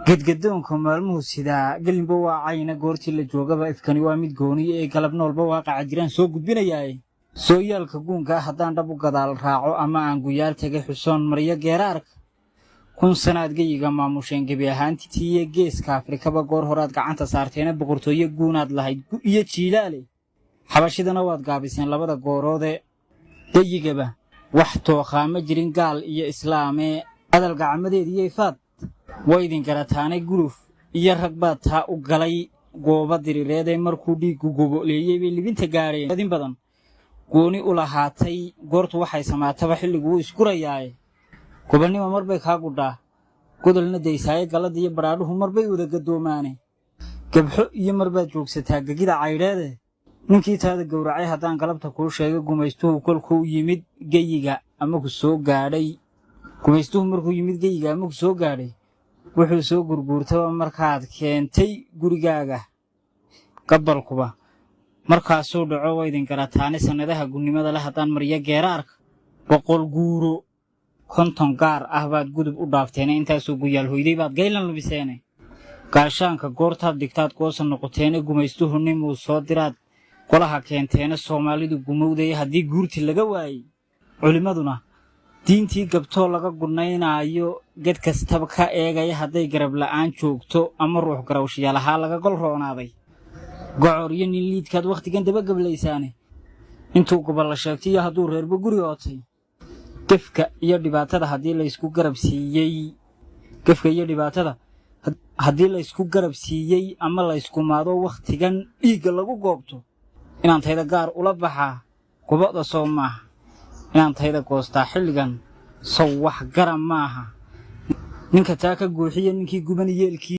Gedgadoonka maalmuhu sidaa gelinba waa cayna, goortii la joogaba ifkani waa mid gooniyo ee galab noolba waaqaca jiraan soo gudbinayaaye. Sooyaalka guunka ah haddaan dhab u gadaal raaco ama aan guyaal tegay xusoon maryo geeraarka, 1000 sanaad geyiga maamusheen gebi ahaantiiyo geeska Afrikaba goor horaad gacanta saarteena, boqortooyo guunaad lahayd gu iyo jiilaale. Xabashidana waad gaabiseen labada gooroode, geyigaba wax tookhaa ma jirin gaal iyo islaamee. Hadal gacmadeed iyo ifaad way idin garataanay, guluf iyo rag baa taa u galay gooba diriireedee markuu dhiiggu goboleeyey bay libinta gaadheen. In badan gooni u lahaatay goortu waxay samaataba xilligu wuu isgurayaaye. Gobonnimo marbay kaa gudhaa godolna daysaaye, galladda iyo badhaadhuhu marbay wada gadoomaane. Gabxo iyo marbaad joogsataa gegida caydheede. Ninkii taada gowracay haddaan galabta kuu sheegay, gumaystuhu kolkuu yimid geyiga ama ku soo gaadhay, gumaystuhu markuu yimid geyiga ama ku soo gaadhay, wuxuu soo gurguurtaba markaad keentay gurigaaga gabalkuba markaasuu dhaco waydin garataane. Sannadaha gunnimada leh haddaan mariyo geeraarka, 100 guuro 50 gaar ah baad gudub u dhaafteene, intaasoo guyaal hoyday baad gaylan lubiseene. Gaashaanka goortaad dhigtaad goosa noqoteene, gumaystuhu nimuu soo diraad golaha keenteene. Soomaalidu gumowdaya haddii guurti laga waayey, culimmaduna diintii gabtoo laga gunaynaayo, ged kastaba ka eegaya hadday garab la'aan joogto ama ruux garawshiyaal ahaa laga gol roonaaday, gocor iyo nin liidkaad wakhtigan dabagablaysaane. Intuu gobolla sheegtay iyo hadduu reerba guri ootay, gefka iyo dhibaatada haddii laysku garab siiyey, gefka iyo dhibaatada haddii laysku garab siiyey ama laysku maado wakhtigan dhiigga lagu goobto, inaan tayda gaar ula baxaa goba'da soo maaha? Inaan tayda goostaa xilligan sow wax gara maaha? Ninka taa ka guuxiya ninkii guban yeelkii.